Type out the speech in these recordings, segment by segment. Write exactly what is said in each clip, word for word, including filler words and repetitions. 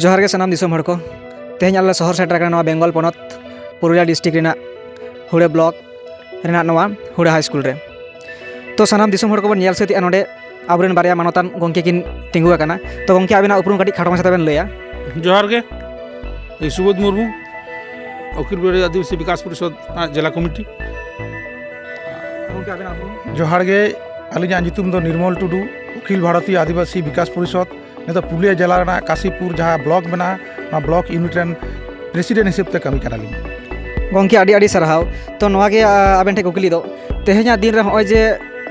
ᱡᱚᱦᱟᱨ ᱜᱮ ᱥᱟᱱᱟᱢ ᱫᱤᱥᱚᱢ ᱦᱚᱲ ᱠᱚ᱾ ᱛᱮᱦᱮᱧ ᱟᱞᱮ ᱥᱚᱦᱚᱨ ᱥᱮᱴᱮᱨ ᱟᱠᱟᱱᱟ ᱱᱚᱣᱟ ᱵᱮᱝᱜᱚᱞ ᱯᱚᱱᱚᱛ ᱯᱩᱨᱩᱞᱤᱭᱟ ᱰᱤᱥᱴᱨᱤᱠᱴ ᱨᱮᱱᱟᱜ ᱦᱩᱲᱟᱹ ᱵᱞᱚᱠ ᱨᱮᱱᱟᱜ ᱱᱚᱣᱟ ᱦᱩᱲᱟᱹ ᱦᱟᱭ ᱥᱠᱩᱞ ᱨᱮ᱾ ᱛᱚ ᱥᱟᱱᱟᱢ ᱫᱤᱥᱚᱢ ᱦᱚᱲ ᱠᱚᱵᱚᱱ ᱧᱮᱞ ᱥᱟᱹᱛ ᱮᱜᱼᱟ, ᱱᱚᱰᱮ ᱟᱵᱚᱨᱮᱱ ᱵᱟᱨᱭᱟ ᱢᱟᱱᱚᱛᱟᱱ ᱜᱚᱢᱠᱮ ᱠᱤᱱ ᱛᱤᱸᱜᱩ ᱟᱠᱟᱱᱟ᱾ ᱛᱚ ᱜᱚᱢᱠᱮ, ᱟᱵᱤᱱᱟᱜ ᱩᱯᱨᱩᱢ ᱠᱟᱹᱴᱤᱡ ᱠᱷᱟᱴᱚ ᱢᱟᱪᱷᱟ ᱛᱮᱵᱮᱱ ᱞᱟᱹᱭᱟ᱾ ᱡᱚᱦᱟᱨ ᱜᱮ, ᱤᱧ ᱥᱩᱵᱳᱫᱷ ᱢᱩᱨᱢᱩ, ᱚᱠᱷᱤᱞ ᱵᱷᱟᱨᱚᱛᱤᱭᱚ ᱟᱹᱫᱤᱵᱟᱹᱥᱤ ᱵᱤᱠᱟᱥ ᱯᱚᱨᱤᱥᱚᱫᱽ ᱟᱜ ᱡᱮᱞᱟ ᱠᱚᱢᱤᱴᱤ᱾ ᱜᱚᱢᱠᱮ, ᱟᱵᱤᱱᱟᱜ ᱩᱯᱨᱩᱢ? ᱡᱚᱦᱟᱨ ᱜᱮ, ᱟᱹᱞᱤᱧᱟᱜ ᱧᱩᱛᱩᱢ ᱫᱚ ᱱᱤᱨᱢᱚᱞ ᱴᱩᱰᱩ, ᱚᱠᱷᱤᱞ ᱵᱷᱟᱨᱚᱛᱤᱭᱚ ᱟᱹᱫᱤᱵᱟᱹᱥᱤ ᱵᱤᱠᱟᱥ ᱯᱚᱨᱤᱥᱚᱫᱽ᱾ ᱱᱤᱛᱚᱜ ᱯᱩᱨᱩᱞᱤᱭᱟᱹ ᱡᱮᱞᱟ ᱨᱮᱱᱟᱜ ᱠᱟᱥᱤᱯᱩᱨ ᱡᱟᱦᱟᱸ ᱵᱞᱚᱠ ᱢᱮᱱᱟᱜᱼᱟ, ᱚᱱᱟ ᱵᱞᱚᱠ ᱤᱭᱩᱱᱤᱴ ᱨᱮᱱ ᱯᱨᱮᱥᱤᱰᱮᱱᱴ ᱦᱤᱥᱟᱹᱵ ᱛᱮ ᱠᱟᱹᱢᱤ ᱠᱟᱱᱟᱞᱤᱧ᱾ ᱜᱚᱢᱠᱮ, ᱟᱹᱰᱤ ᱟᱹᱰᱤ ᱥᱟᱨᱦᱟᱣ᱾ ᱛᱚ ᱱᱚᱣᱟ ᱜᱮ, ᱟ, ᱟᱵᱮᱱ ᱴᱷᱮᱱ ᱠᱩᱠᱞᱤ ᱫᱚ, ᱛᱮᱦᱮᱧᱟᱜ ᱫᱤᱱ ᱨᱮ ᱱᱚᱜᱼᱚᱭ ᱡᱮ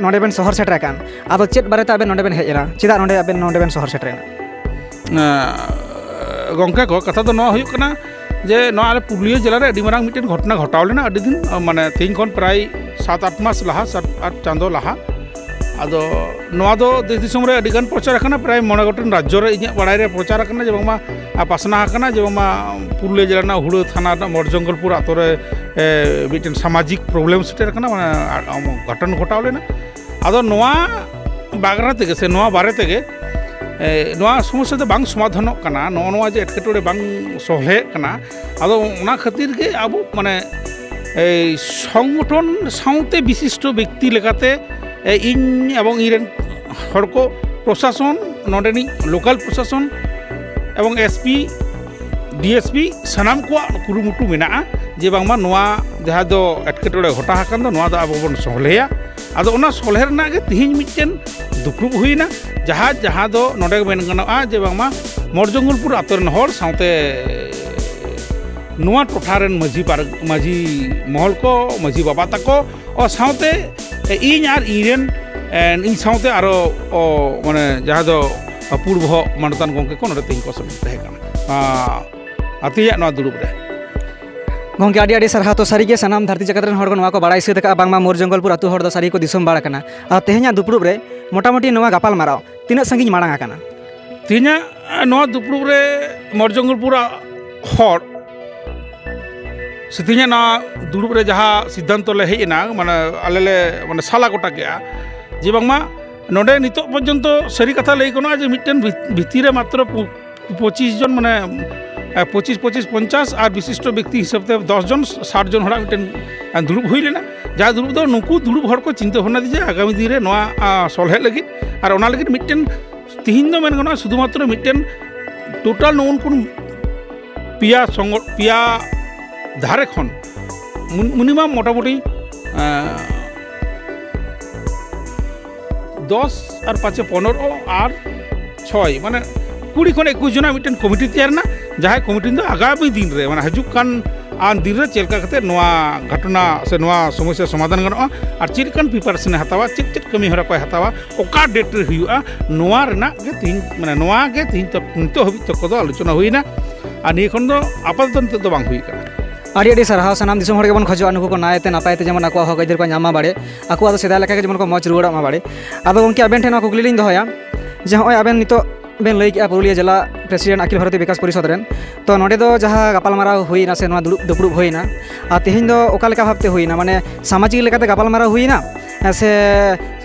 ᱱᱚᱰᱮ ᱵᱮᱱ ᱥᱚᱦᱚᱨ ᱥᱮᱴᱮᱨ ᱟᱠᱟᱱ, ᱟᱫᱚ ᱪᱮᱫ ᱵᱟᱨᱮᱛᱮ ᱟᱵᱮᱱ ᱱᱚᱰᱮ ᱵᱮᱱ ᱦᱮᱡ ᱮᱱᱟ? ᱪᱮᱫᱟᱜ ᱱᱚᱰᱮ ᱟᱵᱮᱱ ᱱᱚᱰᱮ ᱵᱮᱱ ᱥᱚᱦᱚᱨ ᱥᱮᱴᱮᱨ ᱮᱱᱟ? ᱮᱸ, ᱜᱚᱢᱠᱮ ᱠᱚ, ᱠᱟᱛᱷᱟ ᱫᱚ ᱱᱚᱣᱟ ᱦᱩᱭᱩᱜ ᱠᱟᱱᱟ ᱡᱮ ᱱᱚᱣᱟ ᱟᱞᱮ ᱯᱩᱨᱩᱞᱤᱭᱟᱹ ᱡᱮᱞᱟ ᱨᱮ ᱟᱹᱰᱤ ᱢᱟᱨᱟᱝ ᱢᱤᱫᱴᱮᱱ ᱜᱷᱚᱴᱚᱱᱟ ᱜᱷᱚᱴᱟᱣ ᱞᱮᱱᱟ ᱟᱹᱰᱤ ᱫᱤᱱ, ᱢᱟᱱᱮ ᱛᱮᱦᱮᱧ ᱠᱷᱚᱱ ᱯᱨᱟᱭ ᱥᱟᱛ ᱟᱴ ᱢᱟᱥ ᱞᱟᱦᱟ, ᱥᱟᱛ ᱟᱴ ᱪᱟᱸᱫᱚ ᱞᱟᱦᱟ᱾ ᱟᱫᱚ ᱱᱚᱣᱟ ᱫᱚ ᱫᱮᱥ ᱫᱤᱥᱚᱢ ᱨᱮ ᱟᱹᱰᱤ ᱜᱟᱱ ᱯᱨᱚᱪᱟᱨ ᱟᱠᱟᱱᱟ, ᱯᱨᱟᱭ ᱢᱚᱬᱮ ᱜᱚᱴᱮᱱ ᱨᱟᱡᱽᱡᱚ ᱨᱮ ᱤᱧᱟᱹᱜ ᱵᱟᱲᱟᱭ ᱨᱮ ᱯᱨᱚᱪᱟᱨ ᱟᱠᱟᱱᱟ ᱡᱮ ᱵᱟᱝᱢᱟ, ᱟᱨ ᱯᱟᱥᱱᱟᱣ ᱟᱠᱟᱱᱟ ᱡᱮ ᱵᱟᱝᱢᱟ ᱯᱩᱨᱩᱞᱤᱭᱟᱹ ᱡᱮᱞᱟ ᱨᱮᱱᱟᱜ ᱦᱩᱲᱟᱹ ᱛᱷᱟᱱᱟ ᱨᱮᱱᱟᱜ ᱢᱚᱨᱡᱚᱝᱜᱚᱞᱯᱩᱨ ᱟᱛᱳ ᱨᱮ, ᱮ, ᱢᱤᱫᱴᱮᱱ ᱥᱟᱢᱟᱡᱤᱠ ᱯᱨᱚᱵᱞᱮᱢ ᱥᱮᱴᱮᱨ ᱟᱠᱟᱱᱟ, ᱢᱟᱱᱮ, ᱟ, ᱟ, ᱜᱷᱚᱴᱚᱱ ᱜᱷᱚᱴᱟᱣ ᱞᱮᱱᱟ᱾ ᱟᱫᱚ ᱱᱚᱣᱟ ᱵᱟᱠᱷᱨᱟ ᱛᱮᱜᱮ ᱥᱮ ᱱᱚᱣᱟ ᱵᱟᱨᱮ ᱛᱮᱜᱮ, ᱮ, ᱱᱚᱣᱟ ᱥᱚᱢᱚᱥᱥᱟ ᱫᱚ ᱵᱟᱝ ᱥᱚᱢᱟᱫᱷᱟᱱᱚᱜ ᱠᱟᱱᱟ, ᱱᱚᱜᱼᱚ ᱱᱚᱣᱟ ᱡᱮ ᱮᱴᱠᱮᱴᱚᱬᱮ ᱵᱟᱝ ᱥᱚᱞᱦᱮᱜ ᱠᱟᱱᱟ, ᱟᱫᱚ ᱚᱱᱟ ᱠᱷᱟᱹᱛᱤᱨ ᱜᱮ ᱟᱵᱚ, ᱢᱟᱱᱮ, ᱮᱭ ᱥᱚᱝᱜᱚᱴᱷᱚᱱ ᱥᱟᱶᱛᱮ ᱵᱤᱥᱤᱥᱴᱚ ᱵᱮᱠᱛᱤ ᱞᱮᱠᱟᱛᱮ, ᱮ, ᱤᱧ ᱮᱵᱚᱝ ᱤᱧ ᱨᱮᱱ ᱦᱚᱲ ᱠᱚ, ᱯᱨᱚᱥᱟᱥᱚᱱ, ᱱᱚᱰᱮᱱᱤᱡ ᱞᱳᱠᱟᱞ ᱯᱨᱚᱥᱟᱥᱚᱱ ᱮᱵᱚᱝ S P, D S P, ᱥᱟᱱᱟᱢ ᱠᱚᱣᱟᱜ ᱠᱩᱨᱩᱢᱩᱴᱩ ᱢᱮᱱᱟᱜᱼᱟ ᱡᱮ ᱵᱟᱝᱢᱟ ᱱᱚᱣᱟ ᱡᱟᱦᱟᱸ ᱫᱚ ᱮᱴᱠᱮᱴᱚᱬᱮ ᱜᱷᱚᱴᱟᱣ ᱟᱠᱟᱱ ᱫᱚ, ᱱᱚᱣᱟ ᱫᱚ ᱟᱵᱚ ᱵᱚᱱ ᱥᱚᱞᱦᱮᱭᱟ᱾ ᱟᱫᱚ ᱚᱱᱟ ᱥᱚᱞᱦᱮ ᱨᱮᱱᱟᱜ ᱜᱮ ᱛᱤᱦᱤᱧ ᱢᱤᱫᱴᱮᱱ ᱫᱩᱯᱲᱩᱵ ᱦᱩᱭᱱᱟ, ᱡᱟᱦᱟᱸ, ᱡᱟᱦᱟᱸ ᱫᱚ ᱱᱚᱰᱮ ᱢᱮᱱ ᱜᱟᱱᱚᱜᱼᱟ ᱡᱮ ᱵᱟᱝᱢᱟ ᱢᱚᱨᱡᱚᱝᱜᱚᱞᱯᱩᱨ ᱟᱛᱳ ᱨᱮᱱ ᱦᱚᱲ ᱥᱟᱶᱛᱮ ᱱᱚᱣᱟ ᱴᱚᱴᱷᱟ ᱨᱮᱱ ᱢᱟᱹᱡᱷᱤ ᱯᱟᱨ-, ᱢᱟᱹᱡᱷᱤ ᱢᱚᱦᱚᱞ ᱠᱚ, ᱢᱟᱹᱡᱷᱤ ᱵᱟᱵᱟ ᱛᱟᱠᱚ, ᱚ, ᱥᱟᱶᱛᱮ ᱤᱧ ᱟᱨ ᱤᱧ ᱨᱮᱱ, ᱮ, ᱤᱧ ᱥᱟᱶᱛᱮ ᱟᱨᱚ, ᱚ, ᱢᱟᱱᱮ ᱡᱟᱦᱟᱸ ᱫᱚ ᱯᱩᱨ ᱵᱚᱦᱚᱜ ᱢᱟᱱᱚᱛᱟᱱ ᱜᱚᱢᱠᱮ ᱠᱚ ᱱᱚᱰᱮ ᱛᱮᱦᱮᱧ ᱠᱚ ᱥᱮᱞᱮᱫ ᱛᱟᱦᱮᱸ ᱠᱟᱱᱟ, ᱟ, ᱟᱨ ᱛᱮᱦᱮᱧᱟᱜ ᱱᱚᱣᱟ ᱫᱩᱲᱩᱵ ᱨᱮ᱾ ᱜᱚᱢᱠᱮ, ᱟᱹᱰᱤ ᱟᱹᱰᱤ ᱥᱟᱨᱦᱟᱣ᱾ ᱛᱚ ᱥᱟᱹᱨᱤᱜᱮ ᱥᱟᱱᱟᱢ ᱫᱷᱟᱹᱨᱛᱤ ᱡᱟᱠᱟᱛ ᱨᱮᱱ ᱦᱚᱲ ᱠᱚ ᱱᱚᱣᱟ ᱠᱚ ᱵᱟᱲᱟᱭ ᱥᱟᱹᱛ ᱟᱠᱟᱫᱼᱟ, ᱵᱟᱝᱢᱟ ᱢᱳᱨ ᱡᱚᱝᱜᱚᱞᱯᱩᱨ ᱟᱹᱛᱩ ᱦᱚᱲ ᱫᱚ ᱥᱟᱹᱨᱤ ᱠᱚ ᱫᱤᱥᱚᱢ ᱵᱟᱲ ᱟᱠᱟᱱᱟ᱾ ᱟᱨ ᱛᱮᱦᱮᱧᱟᱜ ᱫᱩᱯᱲᱩᱵ ᱨᱮ ᱢᱚᱴᱟᱢᱩᱴᱤ ᱱᱚᱣᱟ ᱜᱟᱯᱟᱞ ᱢᱟᱨᱟᱣ ᱛᱤᱱᱟᱹᱜ ᱥᱟᱺᱜᱤᱧ ᱢᱟᱲᱟᱝ ᱟᱠᱟᱱᱟ? ᱛᱮᱦᱮᱧᱟᱜ ᱱᱚᱣᱟ ᱫᱩᱯᱲᱩᱵ ᱨᱮ ᱢᱳᱨ ᱡᱚᱝᱜᱚᱞᱯᱩᱨ ᱦᱚᱲ ᱥᱮ ᱛᱮᱦᱮᱧᱟᱜ ᱱᱚᱣᱟ ᱫᱩᱲᱩᱵ ᱨᱮ ᱡᱟᱦᱟᱸ ᱥᱤᱫᱽᱫᱷᱟᱱᱛᱚ ᱞᱮ ᱦᱮᱡ ᱮᱱᱟ, ᱢᱟᱱᱮ ᱟᱞᱮ ᱞᱮ, ᱢᱟᱱᱮ, ᱥᱟᱞᱟ ᱜᱚᱴᱟ ᱠᱮᱜᱼᱟ ᱡᱮ ᱵᱟᱝᱢᱟ ᱱᱚᱰᱮ ᱱᱤᱛᱚᱜ ᱯᱚᱨᱡᱚᱱᱛᱚ ᱥᱟᱹᱨᱤ ᱠᱟᱛᱷᱟ ᱞᱟᱹᱭ ᱜᱟᱱᱚᱜᱼᱟ ᱡᱮ ᱢᱤᱫᱴᱮᱱ ᱵᱷᱤᱛ-, ᱵᱷᱤᱛᱤᱨ ᱨᱮ ᱢᱟᱛᱨᱚ ᱯᱩ-, ᱯᱚᱸᱪᱤᱥ ᱡᱚᱱ, ᱢᱟᱱᱮ ᱯᱚᱸᱪᱤᱥ ᱯᱚᱸᱪᱤᱥ ᱯᱚᱧᱪᱟᱥ, ᱟᱨ ᱵᱤᱥᱤᱥᱴᱚ ᱵᱮᱠᱛᱤ ᱦᱤᱥᱟᱹᱵ ᱛᱮ ᱫᱚᱥ ᱡᱚᱱ, ᱥᱟᱴ ᱡᱚᱱ ᱦᱚᱲᱟᱜ ᱢᱤᱫᱴᱮᱱ ᱫᱩᱲᱩᱵ ᱦᱩᱭ ᱞᱮᱱᱟ᱾ ᱡᱟᱦᱟᱸ ᱫᱩᱲᱩᱵ ᱫᱚ ᱱᱩᱠᱩ ᱫᱩᱲᱩᱵ ᱦᱚᱲ ᱠᱚ ᱪᱤᱱᱛᱟᱹ ᱵᱷᱟᱵᱽᱱᱟ ᱫᱟ ᱡᱮ ᱟᱜᱟᱢᱤ ᱫᱤᱱ ᱨᱮ ᱱᱚᱣᱟ ᱥᱚᱞᱦᱮ ᱞᱟᱹᱜᱤᱫ, ᱟᱨ ᱚᱱᱟ ᱞᱟᱹᱜᱤᱫ ᱢᱤᱫᱴᱮᱱ ᱛᱤᱦᱤᱧ ᱫᱚ ᱢᱮᱱ ᱜᱟᱱᱚᱜᱼᱟ ᱥᱩᱫᱷᱩ ᱢᱟᱛᱨᱚ ᱢᱤᱫᱴᱮᱱ ᱴᱳᱴᱟᱞ ᱱᱩᱜᱼᱩ ᱱᱩᱠᱩ ᱯᱮᱭᱟ ᱥᱚᱝᱜᱚ ᱯᱮᱭᱟ ᱫᱷᱟᱨᱮ ᱠᱷᱚᱱ ᱢᱤᱱᱤᱢᱟᱢ ᱢᱚᱴᱟᱢᱩᱴᱤ ᱫᱚᱥ ᱟᱨ ᱯᱟᱸᱪᱮ ᱯᱚᱱᱮᱨᱚ ᱟᱨ ᱪᱷᱚᱭ, ᱢᱟᱱᱮ ᱠᱩᱲᱤ ᱠᱷᱚᱱ ᱮᱠᱩᱥ ᱡᱚᱱᱟᱜ ᱢᱤᱫᱴᱮᱱ ᱠᱚᱢᱤᱴᱤ ᱛᱮᱭᱟᱨ ᱮᱱᱟ, ᱡᱟᱦᱟᱸᱭ ᱠᱚᱢᱤᱴᱤ ᱫᱚ ᱟᱜᱟᱢᱤ ᱫᱤᱱ ᱨᱮ, ᱢᱟᱱᱮ ᱦᱤᱡᱩᱜ ᱠᱟᱱ ᱟᱨ ᱫᱤᱱ ᱨᱮ ᱪᱮᱫ ᱞᱮᱠᱟ ᱠᱟᱛᱮ ᱱᱚᱣᱟ ᱜᱷᱚᱴᱚᱱᱟ ᱥᱮ ᱱᱚᱣᱟ ᱥᱚᱢᱚᱥᱥᱟ ᱥᱚᱢᱟᱫᱷᱟᱱ ᱜᱟᱱᱚᱜᱼᱟ, ᱟᱨ ᱪᱮᱫ ᱞᱮᱠᱟᱱ ᱯᱨᱤᱯᱟᱨᱮᱥᱚᱱ ᱮ ᱦᱟᱛᱟᱣᱟ, ᱪᱮᱫ ᱪᱮᱫ ᱠᱟᱹᱢᱤ ᱦᱚᱨᱟ ᱠᱚᱭ ᱦᱟᱛᱟᱣᱟ, ᱚᱠᱟ ᱰᱮᱴ ᱨᱮ ᱦᱩᱭᱩᱜᱼᱟ, ᱱᱚᱣᱟ ᱨᱮᱱᱟᱜ ᱜᱮ ᱛᱤᱦᱤᱧ, ᱢᱟᱱᱮ ᱱᱚᱣᱟ ᱜᱮ ᱛᱤᱦᱤᱧ ᱛᱚᱠ-, ᱱᱤᱛᱚᱜ ᱦᱟᱹᱵᱤᱡ ᱛᱚᱠᱚ ᱫᱚ ᱟᱞᱳᱪᱚᱱᱟ ᱦᱩᱭᱱᱟ᱾ ᱟᱨ ᱱᱤᱭᱟᱹ ᱠᱷᱚᱱ ᱫᱚ ᱟᱯᱟᱛᱚᱛᱚ ᱱᱤᱛᱚᱜ ᱫᱚ ᱵᱟᱝ ᱦᱩᱭ ᱠᱟᱱᱟ᱾ ᱟᱹᱰᱤ ᱟᱹᱰᱤ ᱥᱟᱨᱦᱟᱣ᱾ ᱥᱟᱱᱟᱢ ᱫᱤᱥᱚᱢ ᱦᱚᱲ ᱜᱮᱵᱚᱱ ᱠᱷᱚᱡᱚᱜᱼᱟ ᱱᱩᱠᱩ ᱠᱚ ᱱᱟᱭᱛᱮ ᱱᱟᱯᱟᱭ ᱛᱮ ᱡᱮᱢᱚᱱ ᱟᱠᱚᱣᱟᱜ ᱦᱚᱠ ᱟᱹᱭᱫᱟᱹᱨ ᱠᱚ ᱧᱟᱢ ᱢᱟ ᱵᱟᱲᱮ, ᱟᱠᱚᱣᱟᱜ ᱫᱚ ᱥᱮᱫᱟᱭ ᱞᱮᱠᱟ ᱜᱮ ᱡᱮᱢᱚᱱ ᱠᱚ ᱢᱚᱡᱽ ᱨᱩᱣᱟᱹᱲᱚᱜ ᱢᱟ ᱵᱟᱲᱮ᱾ ᱟᱫᱚ ᱜᱚᱢᱠᱮ, ᱟᱵᱮᱱ ᱴᱷᱮᱱ ᱱᱚᱣᱟ ᱠᱩᱠᱞᱤ ᱞᱤᱧ ᱫᱚᱦᱚᱭᱟ ᱡᱮ ᱱᱚᱜᱼᱚᱭ ᱟᱵᱮᱱ ᱱᱤᱛᱚᱜ ᱵᱮᱱ ᱞᱟᱹᱭ ᱠᱮᱜᱼᱟ ᱯᱩᱨᱩᱞᱤᱭᱟᱹ ᱡᱮᱞᱟ ᱯᱨᱮᱥᱤᱰᱮᱱᱴ ᱟᱠᱷᱤᱞ ᱵᱷᱟᱨᱚᱛᱤᱭᱚ ᱵᱤᱠᱟᱥ ᱯᱚᱨᱤᱥᱚᱫᱽ ᱨᱮᱱ, ᱛᱚ ᱱᱚᱸᱰᱮ ᱫᱚ ᱡᱟᱦᱟᱸ ᱜᱟᱯᱟᱞᱢᱟᱨᱟᱣ ᱦᱩᱭᱱᱟ ᱥᱮ ᱱᱚᱣᱟ ᱫᱩᱲᱩᱵ ᱫᱩᱯᱲᱩᱵ ᱦᱩᱭᱱᱟ, ᱟᱨ ᱛᱮᱦᱮᱧ ᱫᱚ ᱚᱠᱟ ᱞᱮᱠᱟ ᱵᱷᱟᱵᱽᱛᱮ ᱦᱩᱭᱱᱟ? ᱢᱟᱱᱮ ᱥᱟᱢᱟᱡᱤᱠ ᱞᱮᱠᱟᱛᱮ ᱜᱟᱯᱟᱞᱢᱟᱨᱟᱣ ᱦᱩᱭᱱᱟ, ᱥᱮ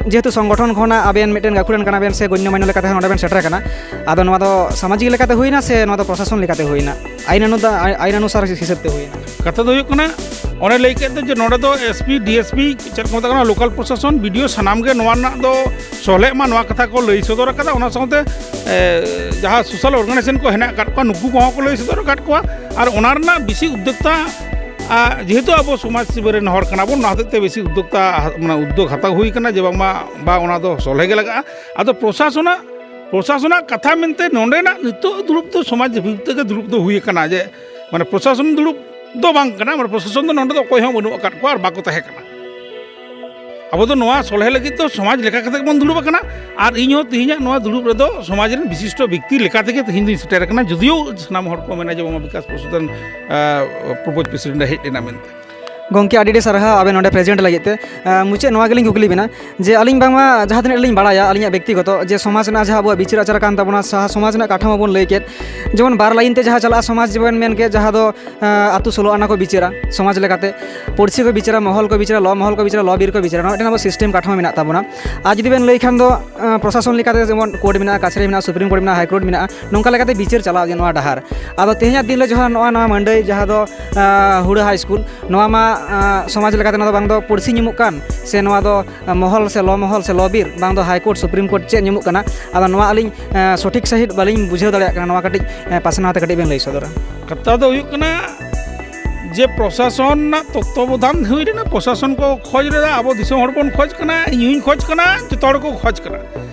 ᱡᱮᱦᱮᱛᱩ ᱥᱚᱝᱜᱚᱴᱷᱚᱱ ᱠᱷᱚᱱᱟᱜ ᱟᱵᱮᱱ ᱢᱤᱫᱴᱮᱱ ᱜᱟᱹᱠᱷᱩᱲᱟᱱ ᱠᱟᱱᱟ ᱵᱮᱱ ᱥᱮ ᱜᱚᱱᱭᱚ ᱢᱟᱱᱭᱚ ᱞᱮᱠᱟᱛᱮ ᱦᱚᱸ ᱱᱚᱸᱰᱮ ᱵᱮᱱ ᱥᱮᱴᱮᱨ ᱟᱠᱟᱱᱟ, ᱟᱫᱚ ᱱᱚᱣᱟ ᱫᱚ ᱥᱟᱢᱟᱡᱤᱠ ᱞᱮᱠᱟᱛᱮ ᱦᱩᱭᱱᱟ ᱥᱮ ᱱᱚᱣᱟ ᱫᱚ ᱯᱨᱚᱥᱟᱥᱚᱱ ᱞᱮᱠᱟᱛᱮ ᱦᱩᱭᱱᱟ, ᱟᱭᱤᱱ ᱚᱱᱩᱫᱟ-, ᱟᱭᱤᱱ ᱚᱱᱩᱥᱟᱨ ᱦᱤᱥᱟᱹᱵ ᱛᱮ ᱦᱩᱭᱱᱟ? ᱠᱟᱛᱷᱟ ᱫᱚ ᱦᱩᱭᱩᱜ ᱠᱟᱱᱟ, ᱚᱱᱮ ᱞᱟᱹᱭ ᱠᱮᱫ ᱫᱚ ᱡᱮ ᱱᱚᱸᱰᱮ ᱫᱚ S P, D S P, ᱪᱮᱫ ᱠᱚ ᱢᱮᱛᱟᱜ ᱠᱟᱱᱟ, ᱞᱳᱠᱟᱞ ᱯᱨᱚᱥᱟᱥᱚᱱ, ᱵᱤ ᱰᱤ ᱳ, ᱥᱟᱱᱟᱢ ᱜᱮ ᱱᱚᱣᱟ ᱨᱮᱱᱟᱜ ᱫᱚ ᱥᱚᱞᱦᱮᱜ ᱢᱟ, ᱱᱚᱣᱟ ᱠᱟᱛᱷᱟ ᱠᱚ ᱞᱟᱹᱭ ᱥᱚᱫᱚᱨ ᱟᱠᱟᱫᱟ᱾ ᱚᱱᱟ ᱥᱟᱶᱛᱮ, ᱮ, ᱡᱟᱦᱟᱸ ᱥᱳᱥᱟᱞ ᱚᱨᱜᱟᱱᱟᱭᱡᱮᱥᱚᱱ ᱠᱚ ᱦᱮᱱᱟᱜ ᱟᱠᱟᱫ ᱠᱚᱣᱟ, ᱱᱩᱠᱩ ᱠᱚᱦᱚᱸ ᱠᱚ ᱞᱟᱹᱭ ᱥᱚᱫᱚᱨ ᱟᱠᱟᱫ ᱠᱚᱣᱟ᱾ ᱟᱨ ᱚᱱᱟ ᱨᱮᱱᱟᱜ ᱵᱮᱥᱤ ᱩᱫᱽᱫᱳᱠᱛᱟ, ᱟ, ᱡᱮᱦᱮᱛᱩ ᱟᱵᱚ ᱥᱚᱢᱟᱡᱽ ᱥᱮᱵᱟ ᱨᱮᱱ ᱦᱚᱲ ᱠᱟᱱᱟ ᱵᱚᱱ, ᱚᱱᱟ ᱦᱚᱛᱮᱡ ᱛᱮ ᱵᱮᱥᱤ ᱩᱫᱽᱫᱳᱠᱛᱟ, ᱢᱟᱱᱮ ᱩᱫᱽᱫᱳᱜᱽ ᱦᱟᱛᱟᱣ ᱦᱩᱭ ᱠᱟᱱᱟ ᱡᱮ ᱵᱟᱝᱢᱟ, ᱵᱟ, ᱚᱱᱟ ᱫᱚ ᱥᱚᱞᱦᱮ ᱜᱮ ᱞᱟᱜᱟᱜᱼᱟ᱾ ᱟᱫᱚ ᱯᱨᱚᱥᱟᱥᱚᱱᱟᱜ, ᱯᱨᱚᱥᱟᱥᱚᱱᱟᱜ ᱠᱟᱛᱷᱟ ᱢᱮᱱᱛᱮ ᱱᱚᱸᱰᱮᱱᱟᱜ ᱱᱤᱛᱚᱜ ᱫᱩᱲᱩᱵ ᱫᱚ ᱥᱚᱢᱟᱡᱽ ᱵᱷᱤᱛᱤᱨ ᱛᱮᱜᱮ ᱫᱩᱲᱩᱵ ᱫᱚ ᱦᱩᱭ ᱟᱠᱟᱱᱟ, ᱡᱮ ᱢᱟᱱᱮ ᱯᱨᱚᱥᱟᱥᱚᱱ ᱫᱩᱲᱩᱵ ᱫᱚ ᱵᱟᱝ ᱠᱟᱱᱟ, ᱢᱟᱱᱮ ᱯᱨᱚᱥᱟᱥᱚᱱ ᱫᱚ ᱱᱚᱸᱰᱮ ᱫᱚ ᱚᱠᱚᱭ ᱦᱚᱸ ᱵᱟᱹᱱᱩᱜ ᱟᱠᱟᱫ ᱠᱚᱣᱟ ᱟᱨ ᱵᱟᱠᱚ ᱛᱟᱦᱮᱸ ᱠᱟᱱᱟ᱾ ᱟᱵᱚ ᱫᱚ ᱱᱚᱣᱟ ᱥᱚᱞᱦᱮ ᱞᱟᱹᱜᱤᱫ ᱫᱚ ᱥᱚᱢᱟᱡᱽ ᱞᱮᱠᱟ ᱠᱟᱛᱮ ᱵᱚᱱ ᱫᱩᱲᱩᱵ ᱟᱠᱟᱱᱟ, ᱟᱨ ᱤᱧ ᱦᱚᱸ ᱛᱮᱦᱮᱧᱟᱜ ᱱᱚᱣᱟ ᱫᱩᱲᱩᱵ ᱨᱮᱫᱚ ᱥᱚᱢᱟᱡᱽ ᱨᱮᱱ ᱵᱤᱥᱤᱥᱴᱚ ᱵᱮᱠᱛᱤ ᱞᱮᱠᱟ ᱛᱮᱜᱮ ᱛᱮᱦᱮᱧ ᱫᱚᱧ ᱥᱮᱴᱮᱨ ᱟᱠᱟᱱᱟ, ᱡᱩᱫᱤᱭᱳ ᱥᱟᱱᱟᱢ ᱦᱚᱲ ᱠᱚ ᱢᱮᱱᱟ ᱡᱮ ᱵᱟᱝ ᱵᱤᱠᱟᱥ ᱯᱨᱚᱥᱚᱫᱷᱚᱱ, ᱟ, ᱯᱨᱚᱯᱳᱡᱽ ᱯᱨᱮᱥᱤᱰᱮᱱᱴ ᱮ ᱦᱮᱡ ᱞᱮᱱᱟ ᱢᱮᱱᱛᱮ᱾ ᱜᱚᱢᱠᱮ, ᱟᱹᱰᱤ ᱟᱹᱰᱤ ᱥᱟᱨᱦᱟᱣ ᱟᱵᱮᱱ ᱱᱚᱰᱮ ᱯᱨᱮᱡᱮᱱᱴ ᱞᱟᱹᱜᱤᱫ ᱛᱮ᱾ ᱟᱸ, ᱢᱩᱪᱟᱹᱫ ᱱᱚᱣᱟ ᱜᱮᱞᱤᱧ ᱠᱩᱠᱞᱤ ᱵᱮᱱᱟ ᱡᱮ ᱟᱹᱞᱤᱧ ᱵᱟᱝᱢᱟ ᱡᱟᱦᱟᱸ ᱛᱤᱱᱟᱹᱜ ᱞᱤᱧ ᱵᱟᱲᱟᱭᱟ, ᱟᱹᱞᱤᱧᱟᱜ ᱵᱮᱠᱛᱤᱜᱚᱛᱚ, ᱡᱮ ᱥᱚᱢᱟᱡᱽ ᱨᱮᱱᱟᱜ ᱡᱟᱦᱟᱸ ᱟᱵᱚᱣᱟᱜ ᱵᱤᱪᱟᱹᱨ ᱟᱪᱟᱨ ᱠᱟᱱ ᱛᱟᱵᱚᱱᱟ, ᱥᱟᱦᱟ ᱥᱚᱢᱟᱡᱽ ᱨᱮᱱᱟᱜ ᱠᱟᱴᱷᱟᱢᱳ ᱵᱚᱱ ᱞᱟᱹᱭ ᱠᱮᱫ, ᱡᱮᱢᱚᱱ ᱵᱟᱨ ᱞᱟᱭᱤᱱ ᱛᱮ ᱡᱟᱦᱟᱸ ᱪᱟᱞᱟᱜᱼᱟ, ᱥᱚᱢᱟᱡᱽ ᱡᱮᱢᱚᱱ ᱢᱮᱱ ᱠᱮᱫ, ᱡᱟᱦᱟᱸ ᱫᱚ, ᱟᱸ, ᱟᱹᱛᱩ ᱥᱳᱞᱳ ᱟᱱᱟ ᱠᱚ ᱵᱤᱪᱟᱹᱨᱟ, ᱥᱚᱢᱟᱡᱽ ᱞᱮᱠᱟᱛᱮ ᱯᱟᱹᱨᱥᱤ ᱠᱚ ᱵᱤᱪᱟᱹᱨᱟ, ᱢᱚᱦᱚᱞ ᱠᱚ ᱵᱤᱪᱟᱹᱨᱟ, ᱞᱚ ᱢᱚᱦᱚᱞ ᱠᱚ ᱵᱤᱪᱟᱹᱨᱟ, ᱞᱚ ᱵᱤᱨ ᱠᱚ ᱵᱤᱪᱟᱹᱨᱟ, ᱱᱚᱣᱟ ᱢᱤᱫᱴᱮᱱ ᱟᱵᱚ ᱥᱤᱥᱴᱮᱢ ᱠᱟᱴᱷᱟᱢᱳ ᱢᱮᱱᱟᱜ ᱛᱟᱵᱚᱱᱟ᱾ ᱟᱨ ᱡᱩᱫᱤ ᱵᱮᱱ ᱞᱟᱹᱭ ᱠᱷᱟᱱ ᱫᱚ, ᱟᱸ, ᱯᱨᱚᱥᱟᱥᱚᱱ ᱞᱮᱠᱟᱛᱮ ᱡᱮᱢᱚᱱ ᱠᱳᱨᱴ ᱢᱮᱱᱟᱜᱼᱟ, ᱠᱟᱪᱷᱟᱨᱤ ᱢᱮᱱᱟᱜᱼᱟ, ᱥᱩᱯᱨᱤᱢ ᱠᱳᱨᱴ ᱢᱮᱱᱟᱜᱼᱟ, ᱦᱟᱭ ᱠᱳᱨᱴ ᱢᱮᱱᱟᱜᱼᱟ, ᱱᱚᱝᱠᱟ ᱞᱮᱠᱟᱛᱮ ᱵᱤᱪᱟᱹᱨ ᱪᱟᱞᱟᱣ ᱤᱫᱤᱜᱼᱟ ᱱᱚᱣᱟ ᱰᱟᱦᱟᱨ᱾ ᱟᱫᱚ ᱛᱮᱦᱮᱧᱟᱜ ᱫᱤᱱ ᱨᱮ ᱡᱟᱦᱟᱸ ᱱᱚᱜᱼᱚᱭ ᱱᱚᱣᱟ ᱢᱟᱹᱱᱰᱟᱹᱭ, ᱡᱟᱦᱟᱸ ᱫᱚ, ᱟᱸ, ᱦᱩᱲᱟᱹ ᱦᱟᱭ ᱥᱠᱩᱞ, ᱱᱚᱣᱟ ᱢᱟ, ᱟᱸ, ᱥᱚᱢᱟᱡᱽ ᱞᱮᱠᱟᱛᱮ ᱱᱚᱣᱟ ᱫᱚ ᱵᱟᱝ ᱫᱚ ᱯᱟᱹᱨᱥᱤ ᱧᱩᱢᱩᱜ ᱠᱟᱱ, ᱥᱮ ᱱᱚᱣᱟ ᱫᱚ, ᱟᱸ, ᱢᱚᱦᱚᱞ ᱥᱮ ᱞᱚ ᱢᱚᱦᱚᱞ ᱥᱮ ᱞᱚ ᱵᱤᱨ, ᱵᱟᱝ ᱫᱚ ᱦᱟᱭ ᱠᱳᱨᱴ, ᱥᱩᱯᱨᱤᱢ ᱠᱳᱨᱴ ᱪᱮᱫ ᱧᱩᱢᱩᱜ ᱠᱟᱱᱟ? ᱟᱫᱚ ᱱᱚᱣᱟ ᱟᱹᱞᱤᱧ, ᱟᱸ, ᱥᱚᱴᱷᱤᱠ ᱥᱟᱺᱦᱤᱡ ᱵᱟᱹᱞᱤᱧ ᱵᱩᱡᱷᱟᱹᱣ ᱫᱟᱲᱮᱭᱟᱜ ᱠᱟᱱᱟ, ᱱᱚᱣᱟ ᱠᱟᱹᱴᱤᱡ, ᱟᱸ, ᱯᱟᱥᱱᱟᱣ ᱛᱮ ᱠᱟᱹᱴᱤᱡ ᱵᱮᱱ ᱞᱟᱹᱭ ᱥᱚᱫᱚᱨᱟ᱾ ᱠᱟᱛᱷᱟ ᱫᱚ ᱦᱩᱭᱩᱜ ᱠᱟᱱᱟ ᱡᱮ ᱯᱨᱚᱥᱟᱥᱚᱱ ᱨᱮᱱᱟᱜ ᱛᱚᱛᱛᱚᱵᱚᱫᱷᱟᱱ ᱦᱩᱭ ᱞᱮᱱᱟ, ᱯᱨᱚᱥᱟᱥᱚᱱ ᱠᱚ ᱠᱷᱚᱡᱽ ᱞᱮᱫᱟ, ᱟᱵᱚ ᱫᱤᱥᱚᱢ ᱦᱚᱲ ᱵᱚᱱ ᱠᱷᱚᱡᱽ ᱠᱟᱱᱟ, ᱤᱧ ᱦᱚᱧ ᱠᱷᱚᱡᱽ ᱠᱟᱱᱟ, ᱡᱚᱛᱚ ᱦᱚᱲ ᱠᱚ ᱠᱷᱚᱡᱽ ᱠᱟᱱᱟ᱾